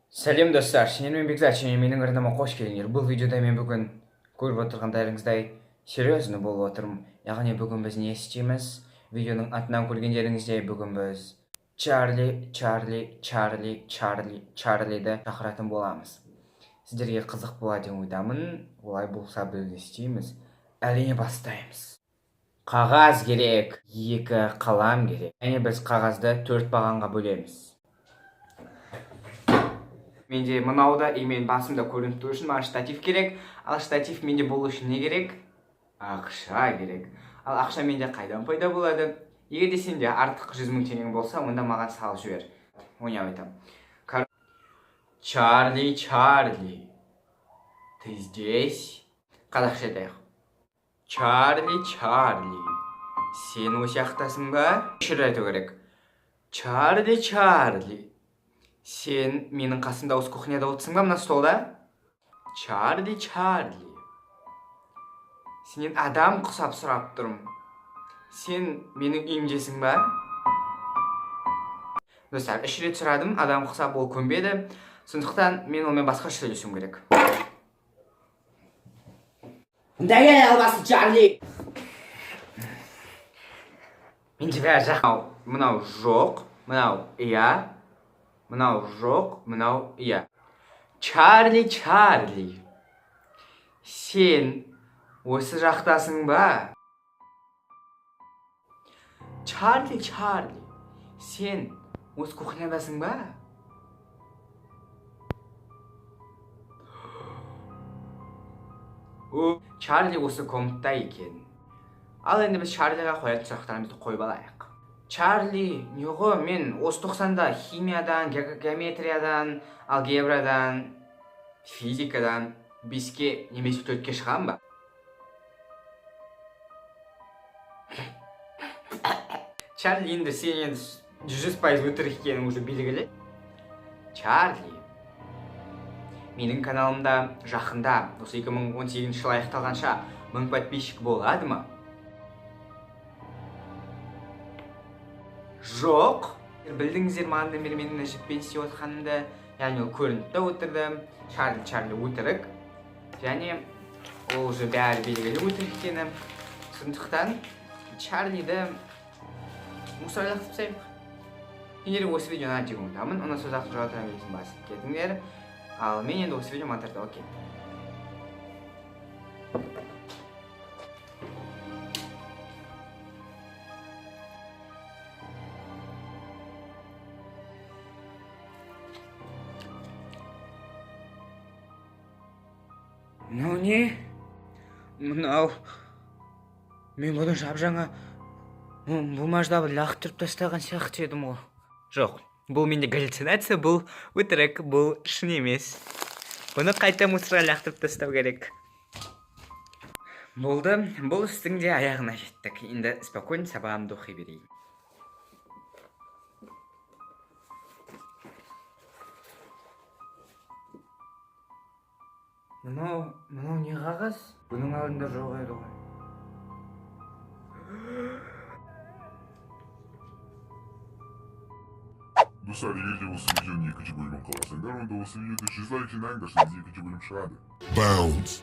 Сәлем, достар! Сендермен Бекзат және менің арнама қош келдіңдер. Бұл видеода мен бүгін көріп отырғандарыңыздай серьезно болып отырмын. Яғни бүгін біз не істейміз? Видеоның атынан көргендеріңіздей, бүгін біз Чарли, Чарли, Чарли, Чарли, Чарлиді шақыратын боламыз. Сіздерге қызық болады деген ойдамын. Олай болса, біз не істейміз? Әрине, бастаймыз. Қағаз керек, екі қалам керек. Және біз қағазды төрт бағанға бөлеміз. Менде мынау да и мен басымда көрініп тұру үшін маған штатив керек. Ал штатив менде болу үшін не керек? Ақша керек. Ал ақша менде қайдан пайда болады? Егер де сенде артық 100 000 теңгең болса, онда маған салып жібер. Ойнап айтамын. Чарли, Чарли, ты здесь? Қазақша айтайық. Чарли, Чарли, сен осы жақтасың ба? Үш рет айту керек. Чарли, Чарли, сен менің қасымда осы кухняда отырсың ба, мына столда? Чарли, Чарли, сенен адам құсап сұрап тұрмын, сен менің үйімдесің ба? Достар, үш рет сұрадым адам құсап, ол көнбеді. Сондықтан мен онымен басқаша сөйлесуім керек. Мында албасы, Чарли! Менде бәрі жақ. Мынау жоқ, мынау иә, мынау жоқ, мынау иә. Чарли, Чарли, сен осы жақтасың ба? Чарли, Чарли, сен осы кухнядасың ба? О, Чарли осы комнатта екен. Ал енді біз Чарлиға қоятын сұрақтарымызды қойып алайық. Чарли, не ғой, мен осы тоқсанда химиядан, геометриядан, алгебрадан, физикадан 5-ке немесе 4-ке шығамын ба? Чарли, енді сен енді 100% өтірік екенің уже белгілі. Чарли, менің каналымда жақында, осы 2018 жыл аяқталғанша, 1000 подписчик болады ма? Жоқ. Білдіңіздер мағанадан бері менің мына жіппен істеп отқанымды. Яғни ол көрініп те отырды. Чарли, Чарли өтірік. Және ол уже бәрі белгілі өтірік екені. Сондықтан Чарлиді мусорға лақтырып тастайық. Сендер осы видеоны ұнады деген ойдамын. Ұнаса, жақсы жауап белгісін басып кетіңдер. Ал мен енді осы видео монтаждауға кеттім. Мынау не? Мынау, мен бұны жап жаңа бумаждап лақтырып тастаған сияқты едім ғой. Жоқ, бұл менде галлюцинация, бұл өтірік, бұл шын емес. Бұны қайта мусорға лақтырып тастау керек. Болды, бұл істің де аяғына жеттік. Енді спокойно сабағымды оқи берейін. Мынау не қағаз? Бұның алдында жоқ еді ғой. Достар, егер де осы видеоның екінші бөлімін қаласаңдар, онда осы видеода 100 лайк жинаңдар, сол кезде екінші бөлім шығады. Bounce.